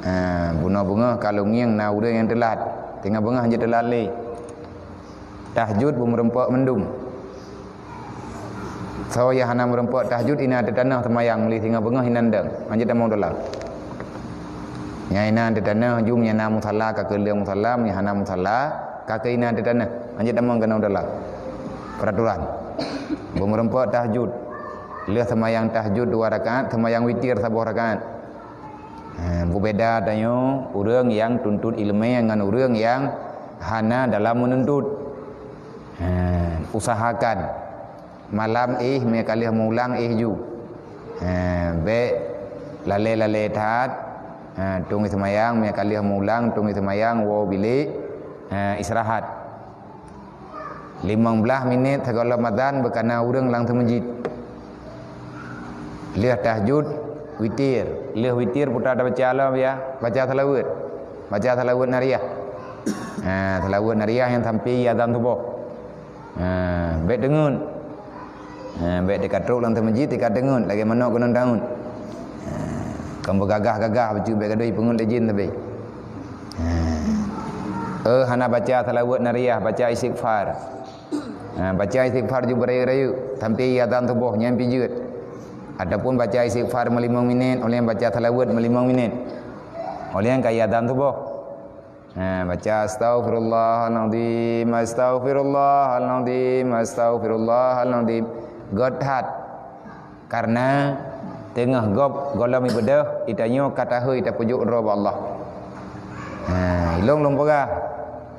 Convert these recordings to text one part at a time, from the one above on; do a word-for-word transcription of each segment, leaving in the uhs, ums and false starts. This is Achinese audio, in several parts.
Ha, bunoe beungoh ka lôn ngieng na ureuëng nyang teulat. Singoh beungoh hanjeuet teulat lé. Tahajud beumeureumpok mandum. Soe nyang hana meureumpok tahajud inan teuh tanoh seumayang, meuli singoh beungoh inan dong. Hanjeuet tamong dalam. Nyang inan teuh tanoh, jum nyang na musala ka keu lheueh musala, nyang hana musala ka keu inan teuh tanoh. Hanjeuet tamong keunoe dalam. Peraturan. Beumeureumpok tahajud. Lheueh seumayang tahajud dua rakaat, seumayang witir saboh rakaat. Ha, beubeda tanyoe ureuëng nyang tuntut iéleumé ngon ureuëng nyang hana dalam meununtut. Ha, usahakan malam éh meunyo ka lheueh meulang éh ju. Ha, bék lalée-lalée that. Ha, tueng seumayang meunyo ka lheueh meulang, tueng seumayang woe bilék. Ha, istirahat. Limong blaih minét sigohlom azan beukana ureuëng lam seumeujid. Lheueh tahajud, witir. Lheueh witir putra tabaca lom ya, baca salaweuet. Baca salaweuet nariyah. Ha, salaweuet nariyah nyang sampai azan suboh. Ha, bék deungon. Ha, bék teuka trok lam seumeujid, teuka deungon lagée manok keunong daun. Ha, kon beugagah-gagah bacut bék gadôh peungeut lé jén sabe. Ha. Eh, hana baca salaweuet nariyah, baca istighfar. Ha, baca istighfar ju beurayeuk-rayeuk sampai azan suboh nyan pih jeuet. Ataupun baca istighfar meulimong minét, óh lheueh baca salaweuet meulimong minét. Óh lheueh ka azan suboh. Ha, baca astaghfirullahalazim, astaghfirullahalazim, astaghfirullahalazim. Göt that. Karena teungoh gob gohlom ibadah, geutanyoe ka tahôi tapeujok droe bak Allah. Ha, ilong lôn peugah,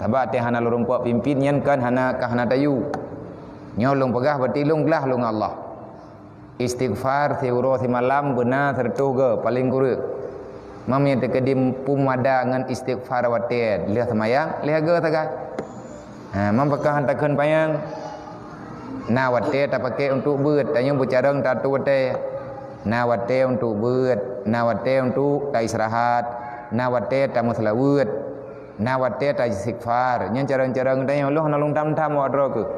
sabab teuh hana lôn rumpok pimpin nyan kan hana ka hana tayue. Nyoe lôn peugah berarti lôn glah lôn ngon Allah. Istighfar siuroe simalam beuna seureutôh go paléng kureueng. Mam nyang teukeudi pum mada ngon istighfar watée lheueh seumayang, lheueh go sagai. Ha, mam pakon han takheun panyang. Na watée tapaké untuk beuet, tanyoe beucarông tatu watée. Na watée untuk beuet, na watée untuk taistirahat, na watée tameuseulaweuet, na watée taistighfar. Nyan carông-carông tanyoe lôn hana lôn tham-tham awak droe keuh.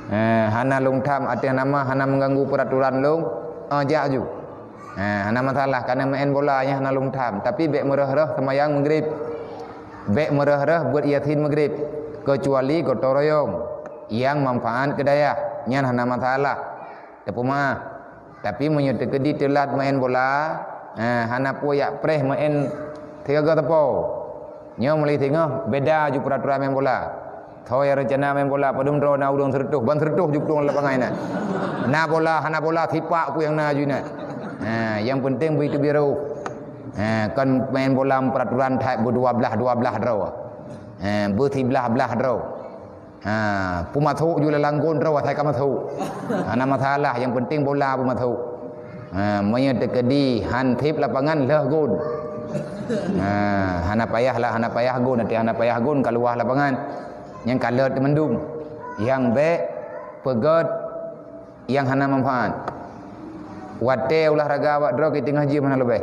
Ha, hana lôn tham ateueh nama hana meuganggu peuraturan lôn, eh, jak ju. Ha, hana masalah, kana meu'en bola nyan hana lôn tham, tapi bék meureuh-reuh seumayang Maghrib. Bék meureuh-reuh beuet Yasin Maghrib, keucuali gotong royong nyang manfaat keu dayah, nyan hana masalah. Teupeumaah. Tapi meunyoe teukeudi teulat meu'en bola, ha, hana peue jak preh meu'en sigoe-goe teupeu. Nyoe meuli singoh beda ju peuraturan meu'en bola. Soe nyang reuncana meu'en bola, padum droe na ureuëng seureutôh, ban seureutôh ju plueng lapangan inan. Na bola, hana bola, sipak peue nyang na ju inan. Ha, nyang penting beuitu biru. Ha, kon meu'en bola peuraturan that beu dua blaih, dua blaih droe. Ha, beu siblaih-blaih droe. Ha, peumasok ju lam langgon droe asai ka masok. Hana masalah, nyang penting bola peumasok. Ha, meunyoe teukeudi han sép lapangan lheueh gon. Ha, hana payah lah, hana payah gon, nanti hana payah gon kaluwa lapangan. Nyang kalot mandum. Nyang bék peugét nyang hana manfaat. Watée ulah raga awak droe keu teungoh jeuem hana leubeh.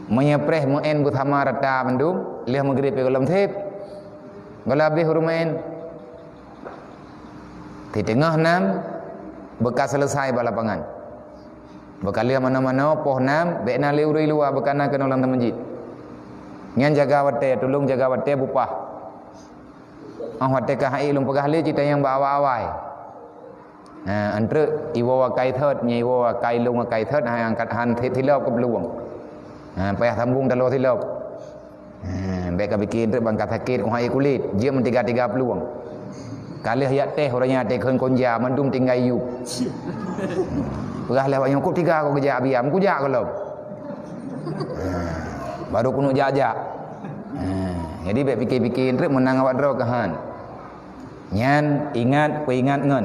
Meunyoe preh meu'en beusama rata mandum, lheueh Maghrib gohlom sép. Gohlom habéh ureuëng meu'en. Di teungoh nam beuka seuleusai bak lapangan. Beuka lheueh manoe-manoe poh nam bék na lé ureuëng luwa beuka na keunoe lam masjid. Nyan jaga watée, tulông jaga watée bupah. Oh watée ka hai lôn peugah lé cit nyang bak awai-awai. Ha, antreuk iwoe akai thot, nyan iwoe akai lông akai thot, ha, angkat han thi-, thilop keu peuluwang. Ha, payah sambung taloe thilop. Ha, bék ka pike antreuk bangka sakét, oh hai kulét, jeuet meutiga-tiga peuluwang. Ka lheueh jak teh, ureuëng nyan teh kheun konja, mandum tinggai yup. Peugah lé awak nyoe, "Kok tiga kau geujak biam, kujak gohlom." Ha, baru keuneuk jak-jak. Ha, jadi bék pike-pike antreuk meunang awak droe keuhan. Nyan ingat peuingat ngon.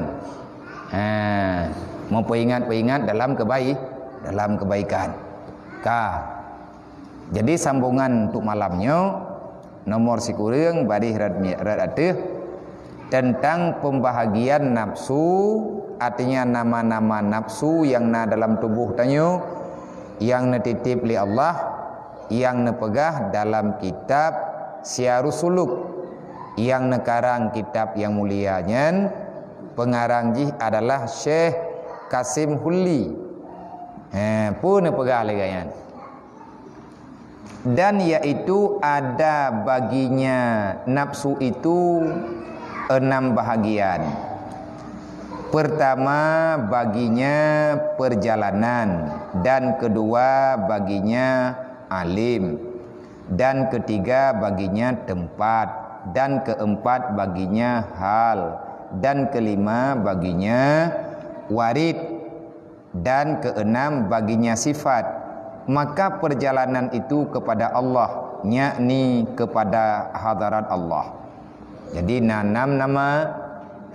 Ha, meupeuingat-peuingat dalam kebai-, dalam kebaikan. Ka. Jadi sambungan untuk malam nyoe, nomor sikureueng baréh rot mi-, rot ateueh, tentang pembahagian nafsu, artinya nama-nama nafsu yang na dalam tuboh tanyoe, yang neutitip lé Allah, yang neupeugah dalam kitab Syiarus Suluk, yang neukarang kitab yang mulia nyan, pengarang jih adalah Syekh Kasim Hulli. He, peue neupeugah lé gobnyan? Dan yaitu ada baginya nafsu itu enam bahagian. Pertama, baginya perjalanan, dan kedua, baginya alim, dan ketiga, baginya tempat, dan keempat, baginya hal, dan kelima, baginya warid, dan keenam, baginya sifat. Maka perjalanan itu kepada Allah, yakni kepada hadarat Allah. Jadi, na enam nama,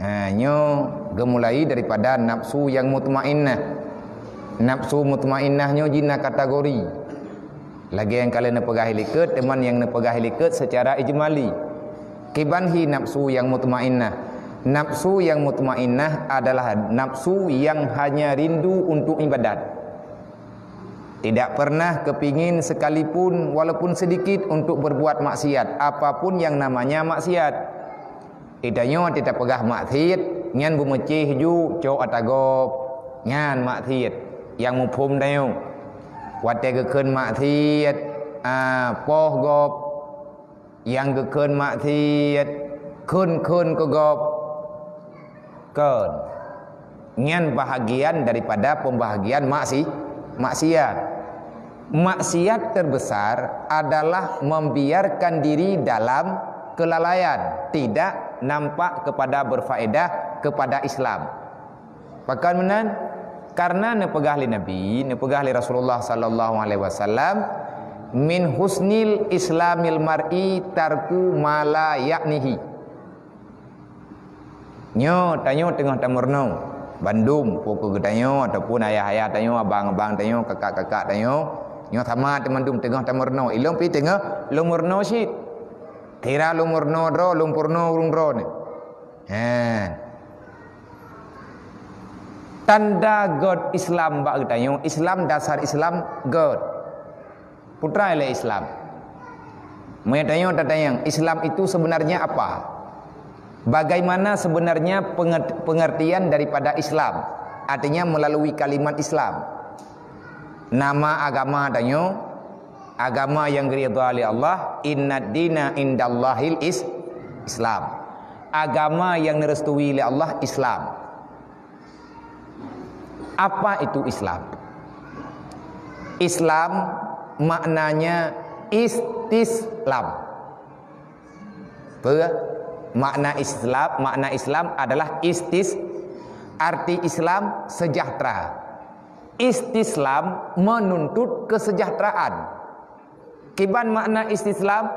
ha, nyoe geumulai daripada nafsu yang mutmainnah. Nafsu mutmainnah nyoe jih na kategori. Lagée nyang ka lheueh neupeugah likot, teuma nyang neupeugah likot secara ijmali. Kiban hi nafsu yang mutmainnah? Nafsu yang mutmainnah adalah nafsu yang hanya rindu untuk ibadat. Tidak pernah kepingin sekalipun walaupun sedikit untuk berbuat maksiat, apapun yang namanya maksiat. Geutanyoe teupeugah maksiat, nyan beumeucéh ju cok ata gob. Nyan maksiat nyang muphom tanyoe. Watée geukheun maksiat, a, poh gob, nyang geukheun maksiat, kheun-kheun keu gob. Kon. Nyan bahagian daripada pembahagian maksi-, maksiat. Maksiat terbesar adalah membiarkan diri dalam kelalaian, tidak nampak kepada berfaedah kepada Islam. Pakon meunan? Karena neupeugah lé Nabi, neupeugah lé Rasulullah sallallahu alaihi wasallam, "Min husnil islamil mar'i tarku ma la ya'nihi." Nyoe tanyoe teungoh tameurunoe, bandum, pokok geutanyoe ataupun ayah-ayah tanyoe, abang-abang tanyoe, kakak-kakak tanyoe, nyoe sama teumandum teungoh tameurunoe. Ilôn pi teungoh lôn meurunoe cit. Kira lôn meurunoe droe, lôn peurunoe ureuëng droe ni. He. Tanda göt Islam bak geutanyoe, Islam, dasar Islam göt. Putra ilée Islam. Meunyoe tanyoe tatanyong, Islam itu sebenarnya apa? Bagaimana sebenarnya penget-, pengertian daripada Islam? Artinya melalui kalimat Islam. Nama agama tanyoe, agama yang diridha oleh Allah, "Innad dina indallahil is-, Islam." Agama yang direstui oleh Allah, Islam. Apa itu Islam? Islam maknanya istislam. Apa? Makna Islam, makna Islam adalah istis-, arti Islam sejahtera. Istislam menuntut kesejahteraan. Kiban makna istislam?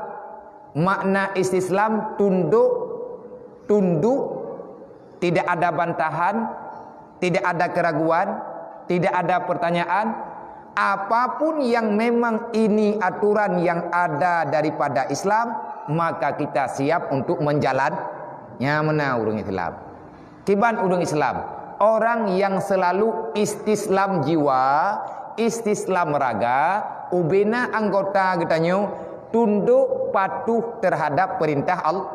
Makna istislam tunduk, tunduk, tidak ada bantahan, tidak ada keraguan, tidak ada pertanyaan. Apapun yang memang ini aturan yang ada daripada Islam, maka kita siap untuk menjalan. Nyang meunan ureuëng Islam. Kiban ureuëng Islam, orang yang selalu istislam jiwa, istislam raga, ubena anggota geutanyoe tunduk patuh terhadap perintah Allah.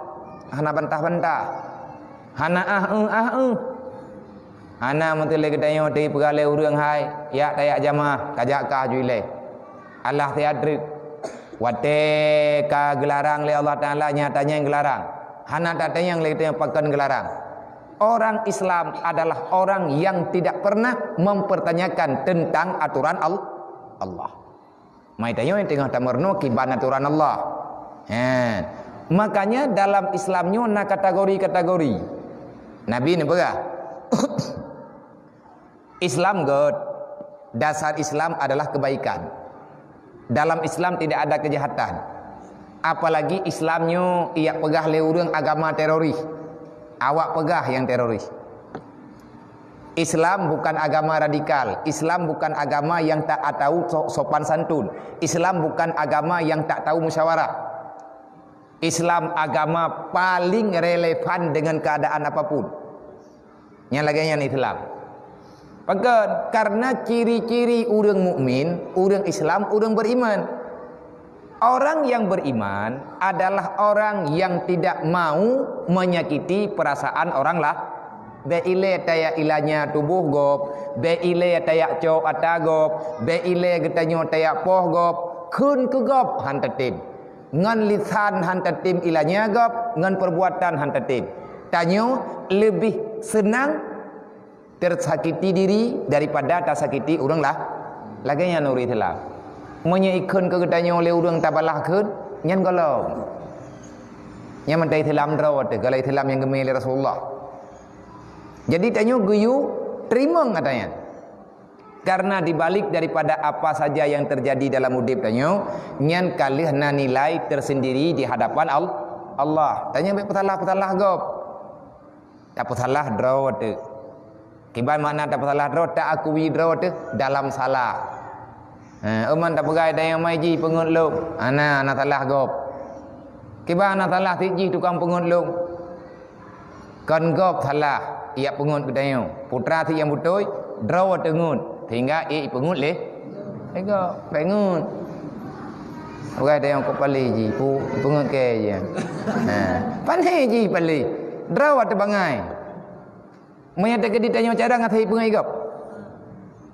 Hana bantah-bantah. Hana ah-eu, ah-eu. Hana meuteulé geutanyoe teupeugah lé ureuëng hai, yak tayak jamaah, kajak kah ju ilée. Allah siat treuk. Watée ka geularang lé Allah Taala, nyatanya geularang. Hana tatanyong lé geutanyoe pakon geularang. Orang Islam adalah orang yang tidak pernah mempertanyakan tentang aturan Al-, Allah. Mai tanyoe teungoh tameurunoe kiban aturan Allah. He. Makanya dalam Islam nyoe na kategori-kategori. Nabi neupeugah, Islam göt. Dasar Islam adalah kebaikan. Dalam Islam tidak ada kejahatan. Apalagi Islam nyoe iyak peugah lé ureuëng agama teroris. Awak peugah nyang teroris. Islam bukan agama radikal. Islam bukan agama yang tak tahu so-, sopan santun. Islam bukan agama yang tak tahu musyawarah. Islam agama paling relevan dengan keadaan apapun. Nyang lagée nyan Islam. Pakon? Karena ciri-ciri ureuëng mukmin, ureuëng Islam, ureuëng beriman. Orang yang beriman adalah orang yang tidak mau menyakiti perasaan orang lah. Bék ilée tayak ilanya tuboh gob, bék ilée tayak cok ata gob, bék ilée geutanyoe tayak poh gob. Kheun keu gob han tatem. Ngon lisan han tatem ilanya gob, ngon perbuatan han tatem. Tanyoe leubeh seunang tersakiti diri daripada tasakiti ureuëng lah. Lagée nyan ureuëng Islam. Meunyoe ikheun keu geutanyoe lé ureuëng tabalah kheun, nyan gohlom. Nyan mantong Islam droe teuh, galak Islam nyang geumé lé Rasulullah. Jadi tanyoe geuyue teurimong ata nyan. Karena di balik daripada apa saja yang terjadi dalam udeb tanyoe, nyan ka lheueh na nilai tersendiri di hadapan Al-, Allah. Tanyoe bék peusalah-peusalah gob. Tapeusalah droe teuh. Kiban makna tapeusalah droe, taakui droe teuh dalam salah. Ha, uman tapeugah dayang mai jih peungeut lôn. Hana, hana salah gob. Kiban hana salah sit jih tukang peungeut lôn. Kon gob salah, iyak peungeut geutanyoe. Putra sit nyang beutôi, droe teungeut, sehingga iyak peungeut lé. Lé gob, peungeut. Bukai tayong kok palé jih, pu-, peungeut kée jih. Ha. Pané jih palé. Droe teuh bangai. Meunyo teukeudi tanyoe cara ngasai peungeut gob.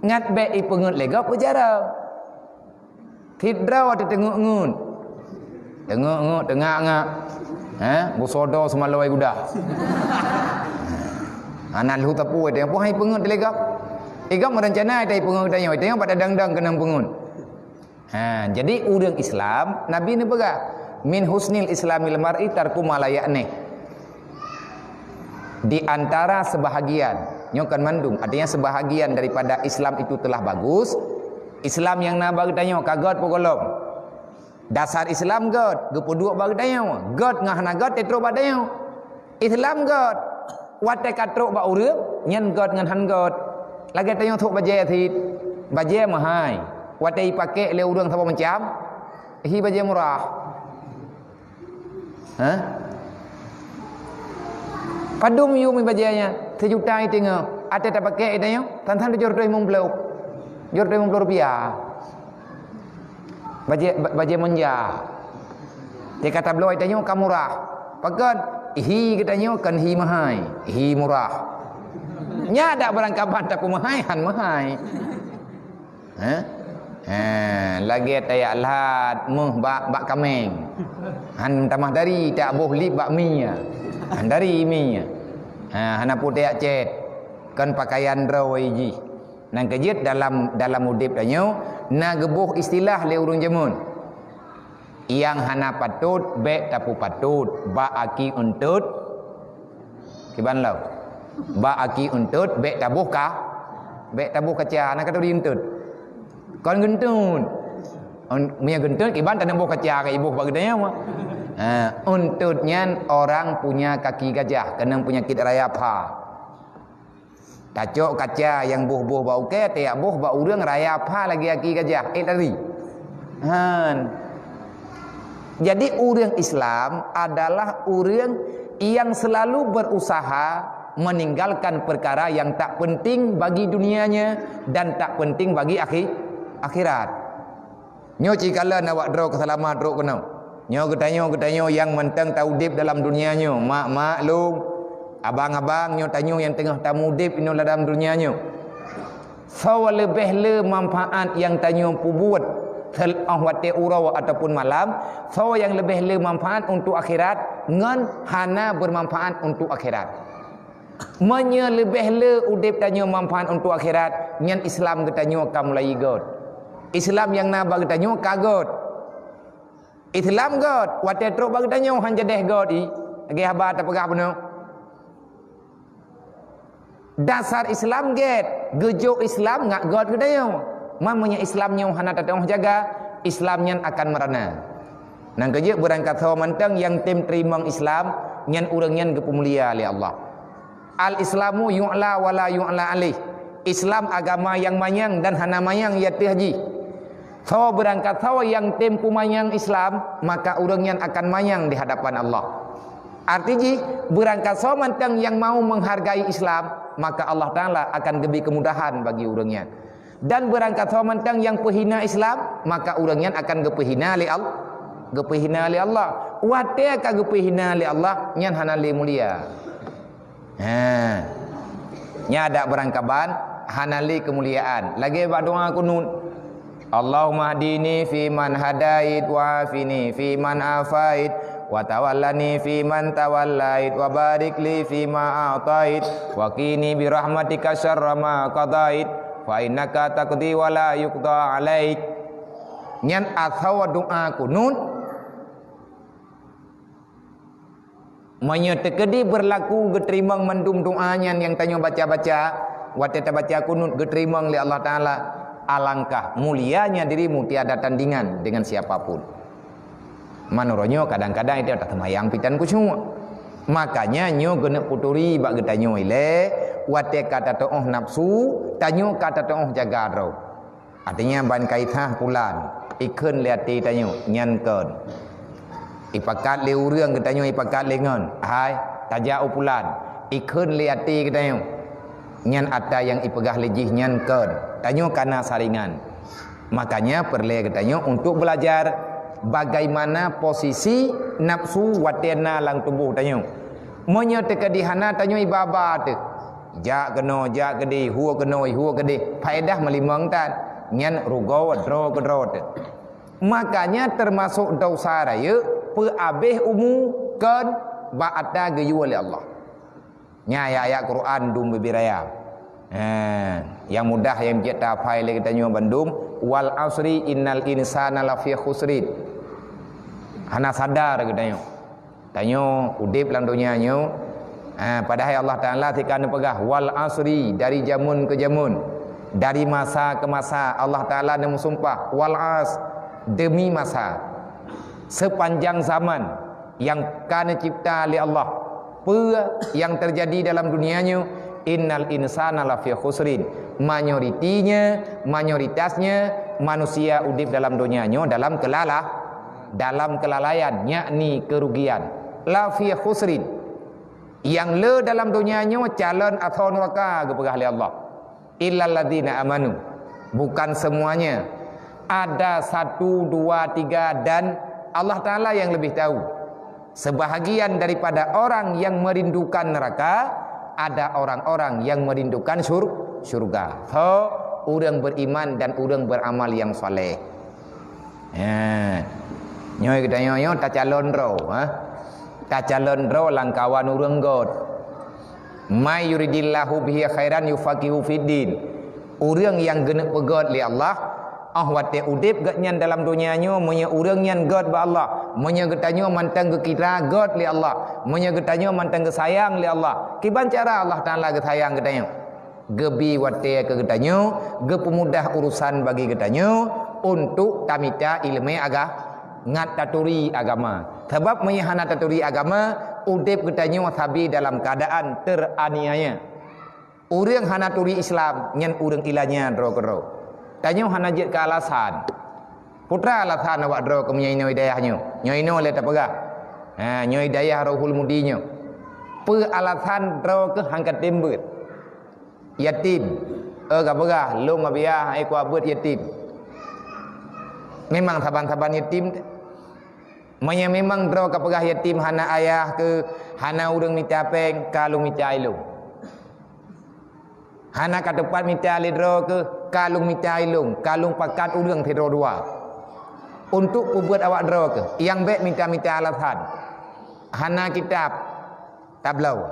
Ngat bék ipeungeut lé gob beucara. Sit droe teuh teungeut-ngeut. Teungeut-ngeut, teungak-ngak. Ha, beusodo seumaloi gudah. Hana lheueh tapue teuh, peue hai peungeut lé gob. Igam meurencana teuh peungeut tanyoe, tanyoe pada dang-dang keunong peungeut. Ha, jadi ureuëng Islam, Nabi neupeugah, "Min husnil islamil mar'i tarku ma la ya'nih." Di antara sebahagian, nyoe kan mandum, artinya sebahagian daripada Islam itu telah bagus. Islam nyang na bak geutanyoe ka gét peugohlom. Dasar Islam gét, geupeuduek bak geutanyoe. Gét ngon hana gét, tetrok bak tanyoe. Islam gét. Watée ka trok bak ureuëng, nyan gét ngon han gét. Lagée tanyoe thok bajée sit. Bajée meuhai. Watée ipakék lé ureuëng saboh macam, hi bajée murah. Ha? Padum yum bajée nyan, sijuta iteungoh. Watée tapakék iteungoh, tan-tan tujoh reutôh limong ploh. Tujoh reutôh limong ploh rupiah. Bajée, ba-, bajée manja. Teuka tabloe tanyoe ka murah. Pakon? Hi geutanyoe kon hi meuhai, hi murah. Nyan dak beurangkaban tapeumeuhai, han meuhai. Hah? Ha, lagée tayak lhat meuh bak, bak kaméng. Han tamah dari, tak boh lip bak mi nyan. Han dari mi nyan. Ha, hana peue tayak cét. Kon pakaian droe jih. Nyang keujeuet dalam, dalam udeb tanyoe, na geuboh istilah lé ureuëng jameun. Nyang hana patot, bék tapeupatot, bak aki eunteut. Kiban lom. Bak aki eunteut, bék taboh ka, bék taboh kaca, na ka turi eunteut. Kon geunteut. Eun-, meunyo geunteut, kiban taneuk boh kaca ka iboh bak geutanyoe. Ha, eunteut nyan orang punya kaki gajah, keunong peunyakét raya pha. Tacok kaca nyang boh-boh bak ukée, tajak boh bak ureuëng raya pha lagée aki gajah, ék lari. Han. Jadi ureuëng Islam adalah ureuëng yang selalu berusaha meninggalkan perkara yang tak penting bagi dunianya dan tak penting bagi akhi-, akhirat. Nyoe cit kalon awak droe keuseulamat trok keunoe. Nyoe geutanyoe, geutanyoe nyang mantong taudeb dalam dunia nyoe, mak-mak lôn, abang-abang, nyoe tanyoe nyang teungoh taudeb inoe lam dunia nyoe. Soe leubeh le manfaat nyang tanyoe peubuet seuleuh watée uroe ataupun malam, soe nyang leubeh le manfaat untuk akhirat ngon hana bermanfaat untuk akhirat. Meunyoe leubeh le udeb tanyoe manfaat untuk akhirat, nyan Islam geutanyoe ka mulai gét. Islam nyang na bak geutanyoe ka gét. Islam gét, watée trok bak geutanyoe han jadeh gét i, lagée haba tapeugah bunoe. Dasar Islam gét, geujok Islam ngat gét geutanyoe. Man meunyoe Islam nyoe hana tateungoh jaga, Islam nyan akan meurana. Nyang keujeuet beurangkasoe mantong nyang tem teurimong Islam, nyan ureuëng nyan geupeumulia lé Allah. Al-Islamu yu'la wa la yu'la alaih. Islam agama nyang manyang dan hana manyang i ateueh jih. Soe beurangkasoe nyang tem peumanyang Islam, maka ureuëng nyan akan manyang di hadapan Allah. Arti jih, beurangkasoe mantong nyang mau menghargai Islam, maka Allah Taala akan geubri keumudahan bagi ureuëng nyan. Dan beurangkasoe mantong nyang peuhina Islam, maka ureuëng nyan akan geupeuhina lé Al-, geupeuhina lé Allah. Watée ka geupeuhina lé Allah, nyan hana lé mulia. Ha. Nyan adak beurangkaban, hana lé keumuliaan. Lagée bak doa kunut. Allahumma hdini fi man hadait, wa afini fi man afait, wa tawallani fi man tawallait, wa barik li fi ma a'tait, wa qini bi rahmatika syarra ma qadait, fa innaka taqdi wa la yuqda alaik. Nyan asoe doa kunut. Meunyoe teukeudi beurlaku geuteurimong mandum doa nyan nyang tanyoe baca-baca, watée tabaca kunut geuteurimong lé Allah Taala, alangkah mulianya dirimu tiada tandingan dengan siapa pun. Meunoe nyoe kadang-kadang itu taseumayang pitan khusyuk. Makanya nyoe geuneuk peuturi bak geutanyoe ilée, watée ka tatuoh nafsu, tanyoe ka tatuoh jaga droe. Artinya ban kaisah pulan, ikheun lé até tanyoe, nyan kon. Ipakat lé ureuëng geutanyoe ipakat lé ngon, hai, tajak u pulan, ikheun lé até geutanyoe. Nyan ata nyang ipeugah lé jih nyan kon. Tanyoe kana saringan. Makanya peureulée geutanyoe untuk belajar bagaimana posisi nafsu watée na lam tuboh tanyoe. Meunyoe teukeudi hana tanyoe iba-ba teuh. Jak keunoe, jak keudeh, hue keunoe, hue keudeh. Faedah meulimong tan. Nyan rugoe droe keudroe teuh. Makanya teumasok desya rayeuk peuabéh umu kon bak ata geuyue lé Allah. Nyan ayat-ayat Quran dum bibiraya. Ha, nyang mudah nyang jeuet tahafai lé geutanyoe bandum, "Wal asri innal insana lafi khusrin." Hana sadar geutanyoe. Tanyoe udeb lam donya nyoe, ha, padahai Allah Taala sika neupeugah, "Wal asri," dari jameun keu jameun, dari masa keu masa, Allah Taala neumeusumpah, "Wal as," demi masa. Sepanjang zaman nyang ka neucipta lé Allah, peue nyang teujadi dalam dunia nyoe, "Innal insana lafi khusrin." Mayoritinya, mayoritasnya manusia udeb dalam donya nyoe dalam keulala-, dalam keulalaian, yakni keurugian. Lafi khusrin. Nyang le dalam donya nyoe calon asoe nuraka geupeugah lé Allah. Illalladzina amanu. Bukan semuanya. Ada satu, dua, tiga, dan Allah Taala yang lebih tahu. Sebahagian daripada orang yang merindukan neraka, ada orang-orang yang merindukan syur-, syurga. So, ureuëng beriman dan ureuëng beramal yang saleh. Ha. Nyoe geutanyoe nyoe tacalon droe, ha. Tacalon droe lam kawan ureuëng göt. "May yuridillahu bihi khairan yufaqihu fiddin." Ureuëng nyang geuneuk peugöt lé Allah, óh watée udeb geuhnyan dalam donya nyoe, meunyoe ureuëng nyan göt bak Allah, meunyoe geutanyoe mantong geukira göt lé Allah, meunyoe geutanyoe mantong geusayang lé Allah, kiban cara Allah Taala geusayang geutanyoe? Geubi watée keu geutanyoe, geupeumudah urusan bagi geutanyoe untuk tamita iéleumé aga-, ngat taturi agama. Sabab meunyoe hana taturi agama, udeb geutanyoe sabe dalam keuadaan teraniaya. Ureuëng hana turi Islam, nyan ureuëng ilanya droe keudroe. Tanyoe hana jeuet keu alasan. Peue teuma alasan awak droe keu meunyoe inoe hidayah nyoe? Nyoe inoe lé tapeugah. Ha, nyoe hidayah Rohul Mudi nyoe. Peue alasan droe keuh han ka tem beuet? Yatim. Eh, ka peugah, lôn Abiah, ai kuabeuet yatim. Memang saban-saban yatim. Meunyoe memang droe ka peugah yatim hana ayah keuh, hana ureuëng mita péng, ka lôn mita ilôn. Hana ka teupat mita lé droe keuh, ka lôn mita ilôn, ka lôn pakat ureuëng sidroe dua. Untuk peubeuet awak droe keuh, nyang bék mita-mita alasan. Hana kitab, tabloe.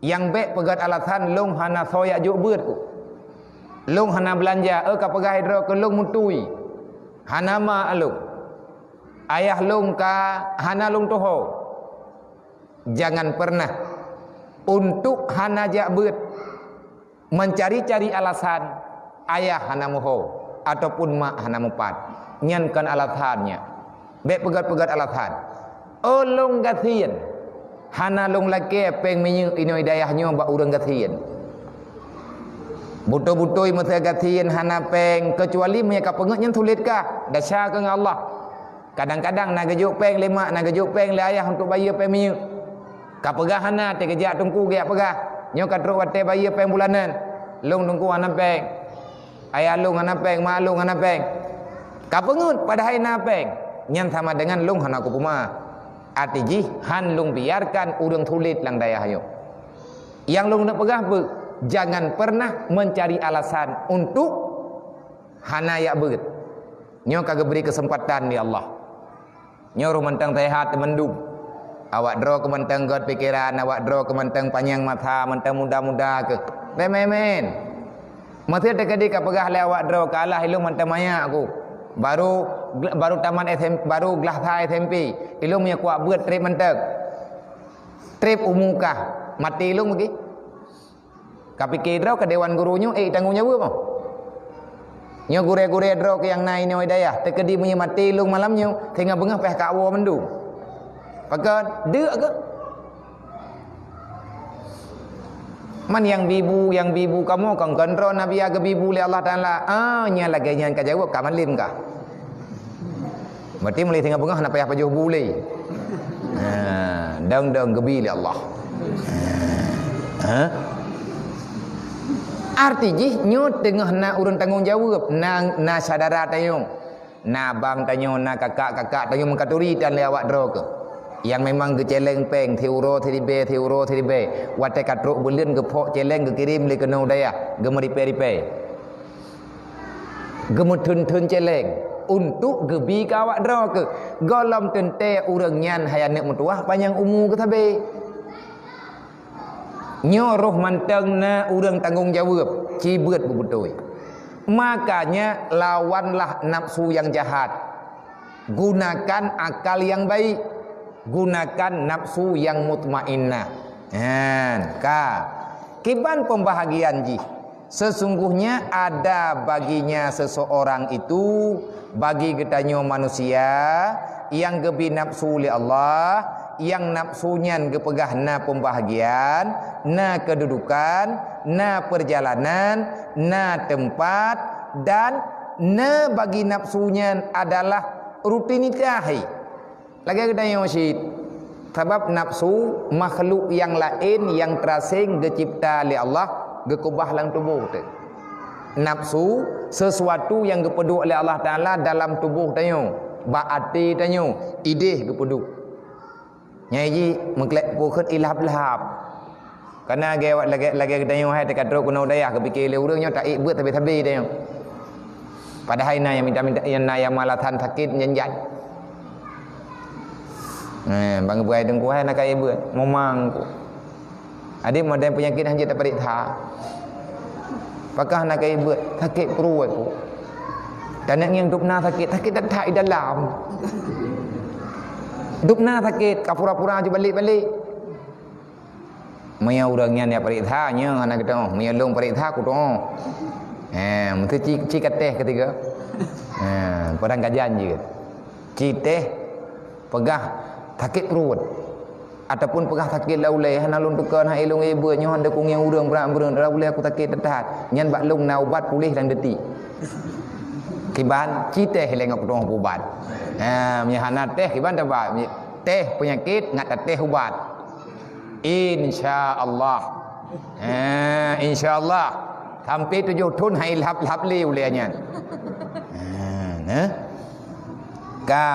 Nyang bék peugét alasan lôn hana soe jak jok beuet keuh. Lôn hana beulanja, eh, ka peugah droe keuh lôn meutui. Hana ma lôn. Ayah lôn ka hana lôn tuho. Jangan pernah untuk hana jak beuet. Mencari-cari alasan ayah hana muho ataupun mak hana mupat, nyan kon alasan nyan. Bék peugét-peugét alasan. Oh, lôn gasien, hana lôn lakée péng minyeuk inoe dayah nyoe bak ureuëng gasien. Beutôi-beutôi meusé gasien hana péng, keucuali meunyoe ka peungét nyan sulet kah, desya keu ngon Allah. Kadang-kadang na geujok péng lé mak, na geujok péng lé ayah untuk bayeue péng minyeuk. Ka peugah hana, teukeujak teungku geujak peugah. Nyoe ka trok watée bayeue péng bulanan. Lôn teungku hana péng. Ayah lôn hana péng, mak lôn hana péng. Ka peungét padahai na péng. Nyan sama dengan lôn hana kupeumeu'ah. Arti jih han lôn biarkan ureuëng sulet lam dayah nyoe. Nyang lôn neuk peugah beuh, jangan pernah mencari alasan untuk Hana jak beuet. Nyoe ka geubri keuseumpatan lé Allah. Nyoe roh mantong seuhat mandum. Awak droe keuh mantong göt pikeran, awak droe keuh mantong panyang masa, mantong muda-muda keuh. Bèk meu'én-meu'én. Meusé teukeudi ka peugah lé awak droe, ka alah ilôn mantong manyak ku. Baru, baru tamat S M, baru glah sa S M P. Ilôn meunyoe kuat beuet trép mantong. Trép umu kah. Maté ilôn bagi. Ka pike droe keu dewan guru nyoe, eh, tanggong jaweueb, oh. Nyoe gurèe-gurèe droe keuh nyang na inoe dayah, teukeudi meunyoe maté lôn malam nyoe, singoh beungoh payah kawoe mandum. Pakon? Deuk keuh. Man nyang bi bu, nyang bi bu kamoe kon, kon droe na biya geubi bu lé Allah Taala. Ah, nyang lagèe nyan ka jaweueb, ka malem kah. Berarti mulai singoh beungoh hana payah pajoh bu lé. Ha, dong-dong geubi lé Allah. Ha? Arti jih nyoe teungoh na ureueng tanggong jaweueb, na, na syedara tanyoe, na abang tanyoe, na kakak-kakak tanyoe meukaturi tan lé awak droe keuh. Nyang memang geuceleng péng siuroe siribèe, siuroe siribèe. Watèe ka trok buleuen geuphok celeng geukirém lé keunoe dayah, geumeuripèe-ripèe. Geumeutheun-theun celeng untuk geubi keu awak droe keuh. Gohlom teuntèe ureueng nyan hai aneuk meutuwah panyang umu keuh sabé. Nyoe roh mantong na ureueng tanggong jaweueb, ci beuet beubeutôi. Makanya lawanlah nafsu nyang jahat. Gunakan akal nyang baik. Gunakan nafsu nyang mutmainnah. Nyan, ka. Kiban pembahagian jih. Sesungguhnya ada baginya seseorang itu, bagi geutanyoe manusia, nyang geubi nafsu lé Allah, nyang nafsu nyan geupeugah na pembahagian, na kedudukan, na perjalanan, na teumpat, dan na bagi nafsu nyan adalah rutinitas. Lagèe geutanyoe cit. Sabab nafsu makhluk nyang laén nyang teuasing geucipta lé Allah geukeubah lam tuboh teuh. Nafsu sesuatu nyang geupeuduek lé Allah Taala dalam tuboh tanyoe, bak até tanyoe, idéh geupeuduek. Nyang jih meuklek pukheut ilhab-lhab. Kana lagèe, lagèe, lagèe geutanyoe hai teuka trok keunoe dayah geupike lé ureueng nyoe taék beuet sabé-sabé tanyoe. Padahai na nyang minta-minta, nyang na nyang malashan sakét nyan jai. Eh, bang buai teungku hai na kayèe beuet, momang ku. Adik modern penyakit hana jeuet tapareksa. Pakah na kayèe beuet, sakét pruet ku. Taneuk ngieng dubna sakét, sakét that-that di dalam. Dubna sakét, ka pura-pura ju balek-balek. Meunyoe ureueng nyan jak pareksa, nyoe hana geutanyoe. Meunyoe lôn pareksa, kutanyoe. Eh, meusti ci, ci ka teh keutiga. Eh, padang kajan jeuet. Ci teh peugah sakét pruet. Ataupun peugah sakét lam ulèe, hana lôn teuka, hana ilôn ibeut, nyoe hana deungoe ureueng brat-brat, lam ulèe aku sakét that-that. Nyan bak lôn na ubat puléh lam detik. Kiban, ci teh lé ngon kutanyoe ubat. Ha, meunyoe hana teh, kiban teuba. Teh penyakit, ngat teh ubat. Insya Allah. Ha, insya Allah. Sampai tujoh thon hai lhap-lhap lé ulèe nyan. Ha, nah. Ka.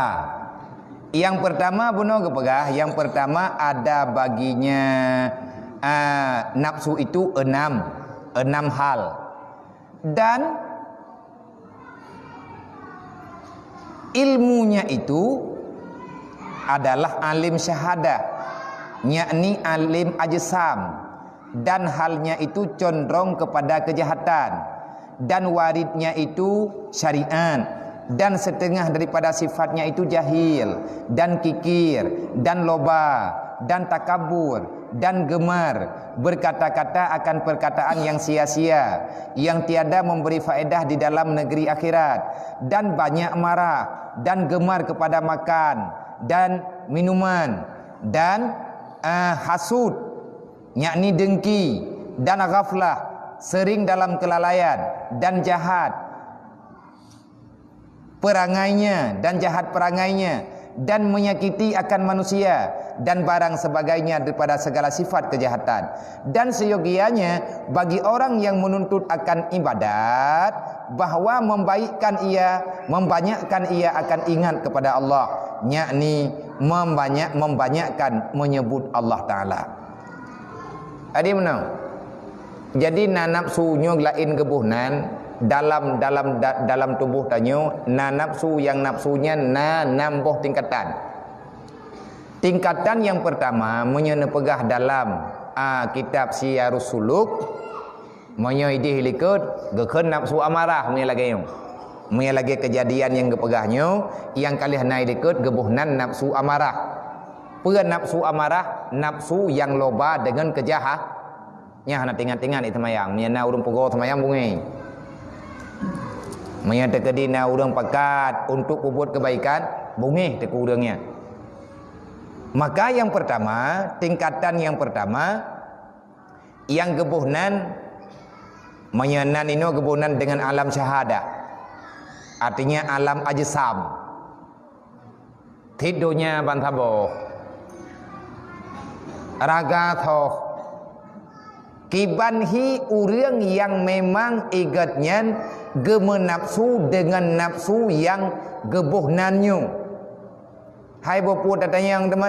Yang pertama bunoe geupeugah, yang pertama ada baginya, ah, nafsu itu enam, enam hal. Dan ilmunya itu adalah alim syahadah, yakni alim ajsam, dan halnya itu condrong kepada kejahatan, dan waridnya itu syariat, dan setengah daripada sifatnya itu jahil, dan kikir, dan loba, dan takabur, dan gemar berkata-kata akan perkataan yang sia-sia, yang tiada memberi faedah di dalam negeri akhirat, dan banyak marah, dan gemar kepada makan dan minuman, dan, eh, hasud, yakni dengki, dan ghaflah, sering dalam kelalaian, dan jahat perangainya, dan jahat perangainya, dan menyakiti akan manusia, dan barang sebagainya daripada segala sifat kejahatan. Dan seyogianya bagi orang yang menuntut akan ibadat, bahwa membaikkan ia, membanyakkan ia akan ingat kepada Allah, yakni membanyak, membanyakkan menyebut Allah Taala. Adik meunan. Jadi na nafsu nyoe laén geuboh nan, Dalam, dalam, da-, dalam tuboh tanyoe na nafsu, nyang nafsu nyan na nam boh tingkatan. Tingkatan nyang peurtama, meunyoe neupeugah dalam, a, kitab Siyarus Suluk, meunyoe idéh likot, geukheun nafsu amarah, meunyoe lagée nyoe. Meunyoe lagée keujadian nyang geupeugah nyoe, nyang ka lheueh na likot geuboh nan nafsu amarah. Peue nafsu amarah? Nafsu nyang loba deungon keujaha-, Nyan hana teuingat-ingat di seumayang. Meunyoe na ureuëng peugoe seumayang, beungéh. Meunyoe teukeudi na ureuëng pakat untuk peubuet keubaikan, beungéh teungku ureuëng nyan. Maka nyang peurtama, tingkatan nyang peurtama, nyang geuboh nan, meunyoe nan inoe geuboh nan deungon alam syahadah. Artinya alam ajsam. Cit donya ban saboh. Raga thoh. Kiban hi ureuëng nyang memang igét nyan geumeunafsu deungon nafsu nyang geuboh nan nyoe. Hai boh pue tatanyong teuma,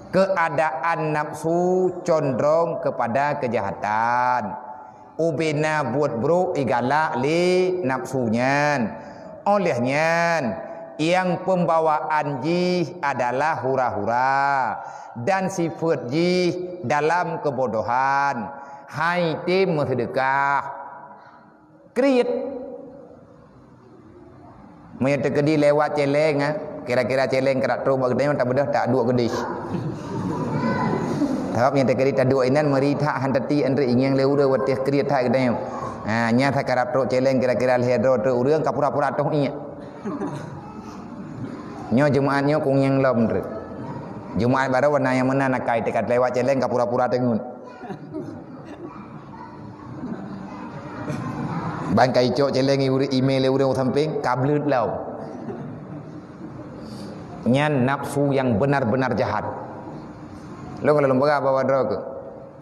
keuadaan nafsu condrong keupada keujahatan. Ubena buet brok igalak lé nafsu nyan. Óh lheueh nyan, nyang peubawaan jih adalah hura-hura dan sifeuet jih dalam keubodohan, hai tem meuseudeukah. Kriet. Meunyoe teukeudi lewat céléng, ah, kira-kira céléng karab trok bak geutanyoe, tabeudôh taduek keudeh. Sabab meunyoe teukeudi taduek inan, meuri that han teuti, antre ingieng lé ureuëng watée kriet that geutanyoe. Ha, nyan that karab trok céléng kira-kira lhée droe trok ureuëng ka pura-pura toh iék. Nyoe Jumaat nyoe kungieng lom treuk. Jumaat baroe wana nyang meunan akai teuka lewat céléng ka pura-pura teungeut. Ban ka icok céléng i ureuëng, imé lé ureuëng u sampéng, ka bleuet lom. Nyan nafsu nyang beunar-beunar jahat. Lôn ka lôn peugah bak droe keuh.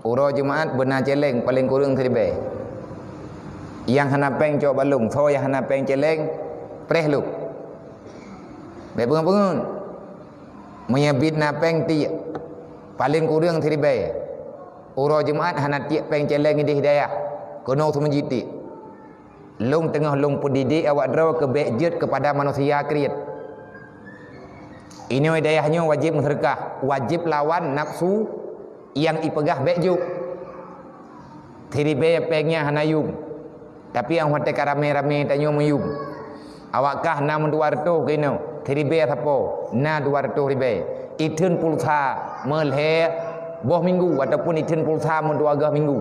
Uroe Jumaat beuna céléng paleng kureueng siribée. Nyang hana péng cok bak lôn, soe nyang hana péng céléng, preh lôn. Bék peungeut-peungeut. Meunyoe biet na péng tiek, paleng kureueng siribée. Uroe Jumaat hana tiek péng céléng idéh dayah, keunoe seumeujid tiek. Lôn teungoh lôn peudidik awak droe keu bék jeuet keupada manusia kriet. Inoe dayah nyoe wajéb meuseudeukah, wajéb lawan nafsu nyang ipeugah bék jok. Siribée péng nyan hana yum, tapi 'oh watée ka ramé-ramé tanyoe meuyum. Awak kah na meudua reutôh keunoe, siribée sapo, na dua reutôh ribée. Itheun pulsa meulhée boh minggu ataupun itheun pulsa meudua goh minggu.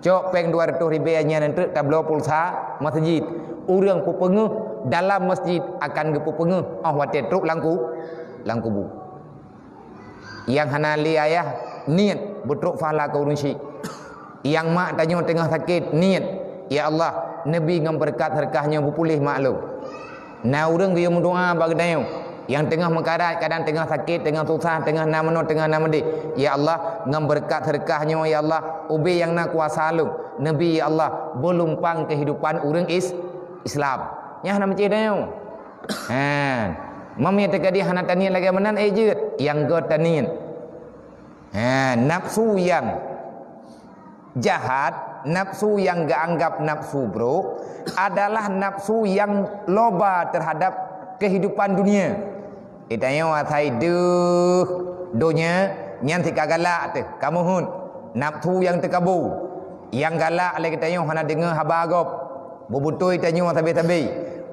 Cok péng dua reutôh ribée nyan treuk tabloe pulsa masjid. Ureuëng peupeungeuh dalam masjid akan geupeupeungeuh 'oh watée trok lam ku-, lam kubu. Nyang hana lé ayah niet beutrok pahala keu ureuëng syik. Nyang mak tanyoe teungoh sakét niet, "Ya Allah, neubi ngon beureukat seudeukah nyoe beupuléh mak lôn." Na ureuëng geuyue meudoá bak geutanyoe, nyang teungoh meukarat, kadang teungoh sakét, teungoh susah, teungoh na meunoe, teungoh na meudéh. "Ya Allah, ngon beureukat seudeukah nyoe, ya Allah, ubé nyang na kuasa lôn, neubi, ya Allah, beulumpang keuhidupan ureuëng is-, Islam." Nyan hana meucéh tanyoe. Ha, meunyoe teukeudi hana taniet lagée meunan, eh, jeuet, nyang göt taniet. Ha, nafsu nyang jahat, nafsu nyang geuanggap nafsu brok, adalah nafsu nyang loba teuhadap keuhidupan dunia. Geutanyoe asai deuh donya nyan sika galak teuh, ka meuheuet, nafsu nyang teukabu. Nyang galak lé geutanyoe hana deungoe haba gob, beubeutôi tanyoe sabe-sabe.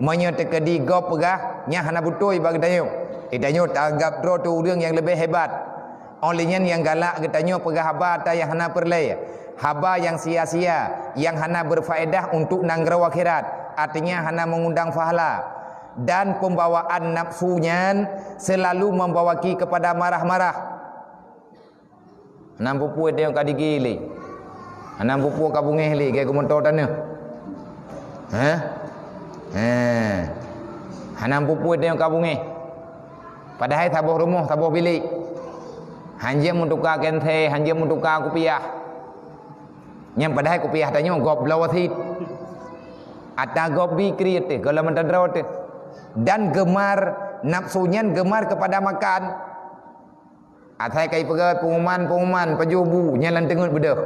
Meunyoe teukeudi gob peugah, nyan hana beutôi bak geutanyoe. Geutanyoe taanggap droe teuh ureuëng nyang leubeh hebat. Óh lheueh nyan nyang galak geutanyoe peugah haba ata nyang hana peureulée, haba nyang sia-sia, nyang hana beureufaedah untuk nanggroe akhirat, artinya hana meungundang pahala. Dan peumbawaan nafsu nyan seulalu membawaki keupada marah-marah. Hana peue-peue tanyoe ka digi lé. Hana peue-peue ka beungéh lé, gaya geumeuntoe tanoh. Hah? Heh. Hana peue-peue tanyoe ka beungéh. Padahai saboh rumoh, saboh bilék. Hanjeuet meutuka kensé, hanjeuet meutuka kupiah. Nyan padahai kupiah tanyoe gob bloe cit. Ata gob bi kriet teuh, gohlom mantong droe teuh. Dan geumar, nafsu nyan geumar keupada makan. Asai ka ipeugét pengumuman-pengumuman pajoh bu, nyan lam teungeut beudôh.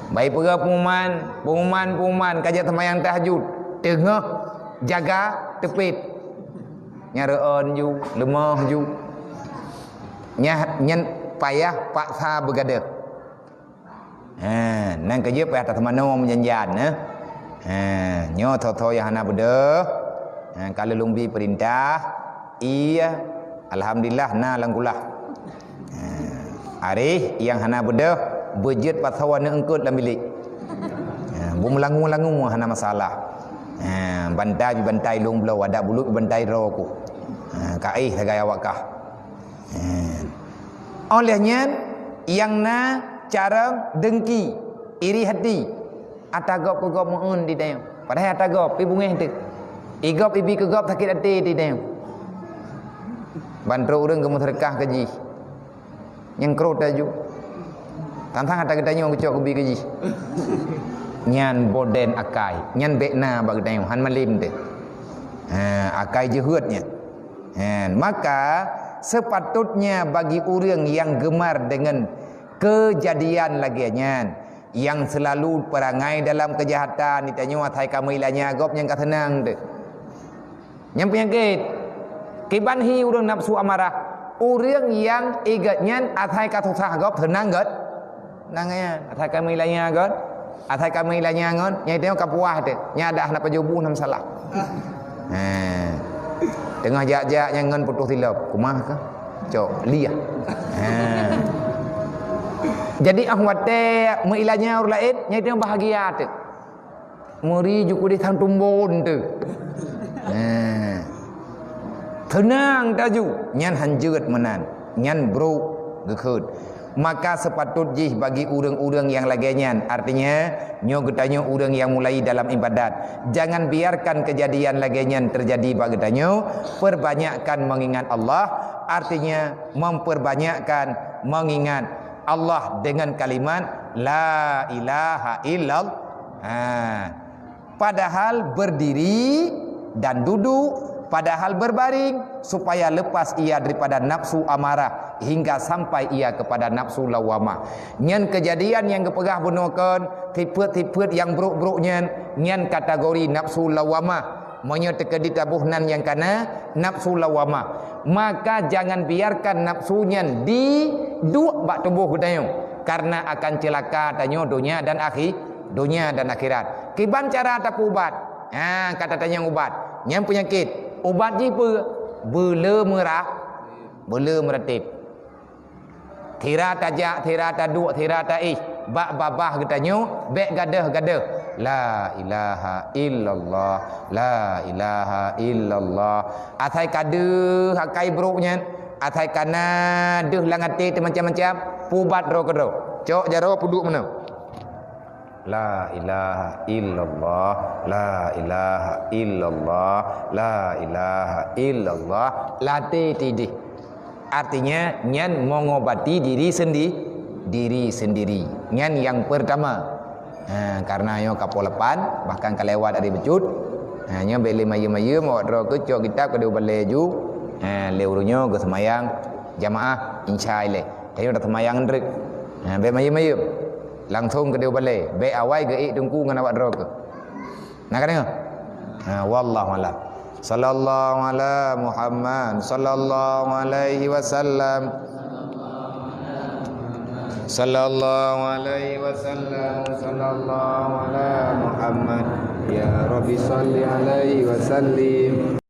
Bak jipeugah pengumuman, pengumuman, pengumuman, ka jak seumayang tahajud. Teungoh jaga teupet. Nyang reu'on ju, leumoh ju. Nyan, nyan payah paksa beugadôh. Ha, nyan keuh jeuet payah tateumanoe meujanjan, eh. Ha, nyoe tho-tho nyang hana beudôh. Ha, ka lôn bi peurintah, ie, alhamdulillah na lam kulah. Ha, aréh nyang hana beudôh, beujeuet pasoe aneuk eungkôt lam bilék. Ha, beumeulangue-langue hana masalah. Ha, bantai bantai lôn bloe, adak bulut bantai droe ku. Ha, ka éh sagai awak kah. Nyan. Óh lheueh nyan, nyang na carông deungki, iri hati. Ata gob keu gob meu'en di tanyoe. Padahai ata gob, pi beungéh teuh. I gob ibi keu gob sakét até di tanyoe. Ban trok ureueng geumeuseudeukah keu jih. Nyang krot laju. Tang-tang ata geutanyoe geucok geubi keu jih. Nyan boden akai. Nyan bèk na bak geutanyoe. Han malém teuh. Ha, akai jeuhet nyan. Hen, maka sepatutnya bagi ureueng nyang geumar deungon keujadian lagèe nyan, nyang seulalu peurangai dalam keujahatan, di tanyoe asai ka meuilanya gob nyang ka seunang teuh. Nyang peunyakét, kiban hi ureueng nafsu amarah, ureueng nyang i gobnyan asai ka susah gob seunang gét. Nang nyan, asai ka meuilanya gét. Asai ka meuilanya ngon, nyang itu ka puah teuh. Nyan dah na pajoh buh na masalah. Ha. Teungoh jak-jak nyang ngon putôh silop. Kumaha ka? Cok, liah. Ha. Jadi, óh watèe meuilanya ureueng laén, nyang itu bahagia teuh. Meuri ju kudeh sang tumbon teuh. Ha. Seunang taju, nyan hanjeuet meunan, nyan brôk geukheun. Maka seupatôt jih bagi ureueng-ureueng nyang lagèe nyan, artinya, nyoe geutanyoe ureueng nyang mulai dalam ibadat. Jangan biarkan kejadian lagèe nyan terjadi bak geutanyoe, perbanyakkan mengingat Allah, artinya, memperbanyakkan mengingat Allah dengan kalimat, "La ilaha illallah." Ha. Padahal berdiri dan duduk, padahal berbaring, supaya lepas ia daripada nafsu amarah hingga sampai ia kepada nafsu lawamah. Nyan keujadian nyang geupeugah bunoe kon, sifeuet-sifeuet nyang brôk-brôk nyan, nyan kategori nafsu lawamah. Meunyoe teukeudi taboh nan nyang kana, nafsu lawamah, maka jangan biarkan nafsu nyan diduek bak tuboh geutanyoe, karena akan ceulaka tanyoe donya dan akhi-, donya dan akhirat. Kiban cara tapeuubat? Ha, ka tatanyong ubat. Nyang peunyakét, ubat jih peue? Beuleumeurah-, beuleumeuratéb. Sira tajak, sira taduek, sira taéh bak babah geutanyoe, bèk gadôh-gadôh. La ilaha illallah, la ilaha illallah. Asai ka deuh akai brôk nyan, asai ka na deuh lam até teuh macam-macam, peuubat droe keudroe. Cok jaroe peuduek meunoe. La ilaha illallah, la ilaha illallah, la ilaha illallah. Latèe tidéh. Artinya, nyan mengobati diri sendi-, diri sendiri. Nyan nyang pertama. Ha, karena nyoe ka poh lapan, bahkan ka lewat hari bacut. Ha, nyoe bèk lé mayeuem-mayeuem, awak droe keuh cok kitab keudéh u balè ju. Ha, lé uroe nyoe geuseumayang jamaah, insya ilèe. Tanyoe taseumayang treuk. Ha, bèk mayeuem-mayeuem. Langsong keudéh u balè. Bèk awai geuék teungku ngon awak droe keuh. Na ka deungö? Ha, wallahu a'lam. Sallallahu ala Muhammad, sallallahu alaihi wasallam. Sallallahu alaihi wasallam, sallallahu ala Muhammad. Ya Rabbi, salli alaihi wasallim.